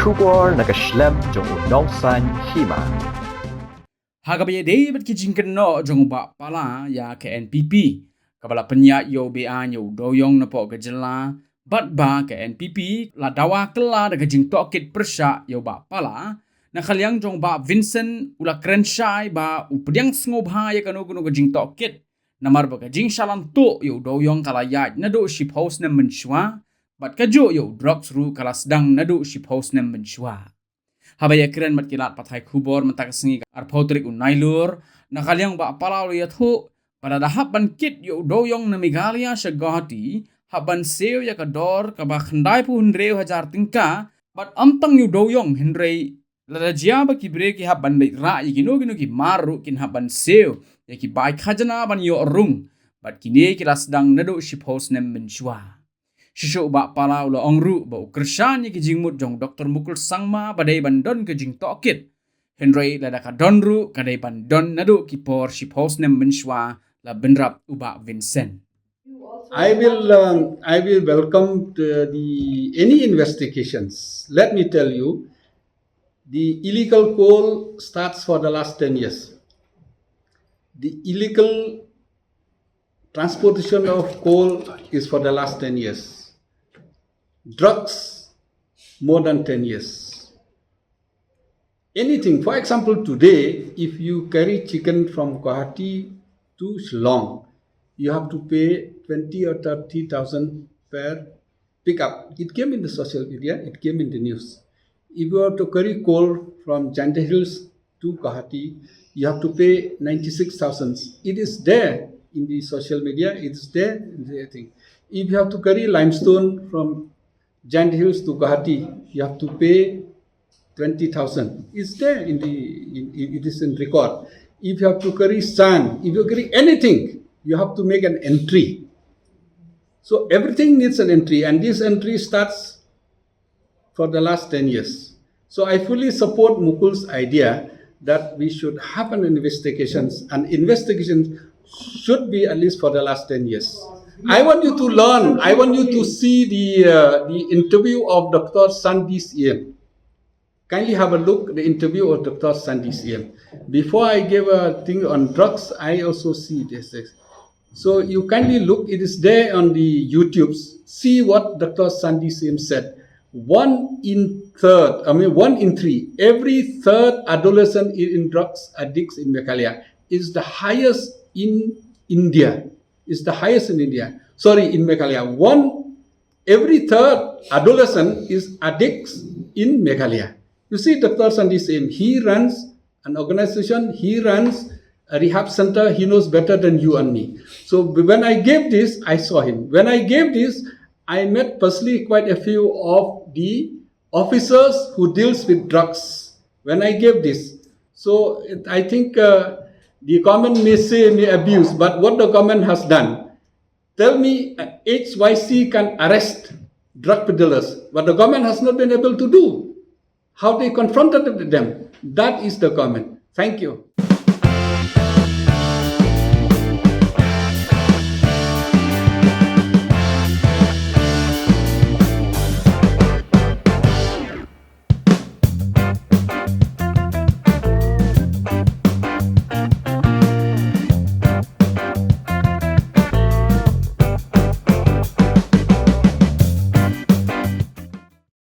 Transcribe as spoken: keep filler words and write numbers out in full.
Khubor na ka shlem jong u Nongsaiñ Hima. Ha kaba ïadei bad ki jingkynnoh jong u Bah Pala ïa ka N P P, kaba la pynïaid ïa u beaiñ ïa u dewïong napoh ka jylla, bad ba ka N P P la dawa kylla da ka jingtohkit pyrshah ïa u Bah Pala, na ka liang jong u Bah Vincent u la kren shai ba u pdiang sngewbha ïa kano kano ka jingtohkit, namar ba ka jingshah lan tuh ïa u dewïong ka la ïaid naduh shiphew snem mynshuwa, bad kajuh ïa u drugs ruh ka la sdang naduh shiphew snem mynshuwa. Haba ïakren bad ki lad pathai khubor mynta ka sngi ka arphew tarik u Nailur, na ka liang u Bah Pala u la ïathuh ba lada hap ban kit ïa u dewïong na Meghalaya sha Guwahati, hap ban siew ïa ka dor kaba khyndaiphew hynriew hajar tyngka, bad ym tang ïa u dewïong hynrei lada jia ba ki briew ki hap ban leit rah ïa kino kino ki mar ruh kin hap ban siew ïa ki bai khajna ban ïoh rung, bad kine ki la sdang naduh shiphew snem mynshuwa. Shisha u Bah Pala u la ong ruh ba u kyrshan ïa ki jingmut jong u Doktor Mukul Sangma ba dei ban don ka jingtohkit. Hynrei lada ka don ruh ka dei ban don naduh ki por shiphew snem mynshuwa, la bynrap u Bah Vincent. I will, um, I will welcome the, the any investigations. Let me tell you, the illegal coal starts for the last ten years. The illegal transportation of coal is for the last ten years. Drugs, more than ten years. Anything, for example, today, if you carry chicken from Guwahati to Shillong, you have to pay twenty or thirty thousand per pickup. It came in the social media, it came in the news. If you are to carry coal from Jaintia Hills to Guwahati, you have to pay ninety-six thousand. It is there in the social media, it is there in the thing. If you have to carry limestone from Jaintia Hills to Guwahati, you have to pay twenty thousand. It's there in the, in, in- it is in record. If you have to carry sand, if you carry anything, you have to make an entry. So everything needs an entry, and this entry starts for the last ten years. So I fully support Mukul's idea that we should have an investigations, and investigation should be at least for the last ten years. I want you to learn, I want you to see the, uh, the interview of Doctor Sandy Siem. Kindly have a look the interview of Doctor Sandy Siem. Before I give a thing on drugs, I also see this. So you kindly look, it is there on the YouTube. See what Doctor Sandy Siem said. One in third, I mean, one in three, every third adolescent in, in drugs addicts in Meghalaya is the highest in India. Is the highest in India. Sorry, in Meghalaya. One, every third adolescent is addicts in Meghalaya. You see, Doctor Sandy Siem, he runs an organization, he runs a rehab center, he knows better than you and me. So when I gave this, I saw him. When I gave this, I met personally quite a few of the officers who deals with drugs. When I gave this, so it- I think, uh, the government may say may abuse, but what the government has done, tell me, uh, H Y C can arrest drug peddlers, but the government has not been able to do. How they confronted with them, that is the government. Thank you.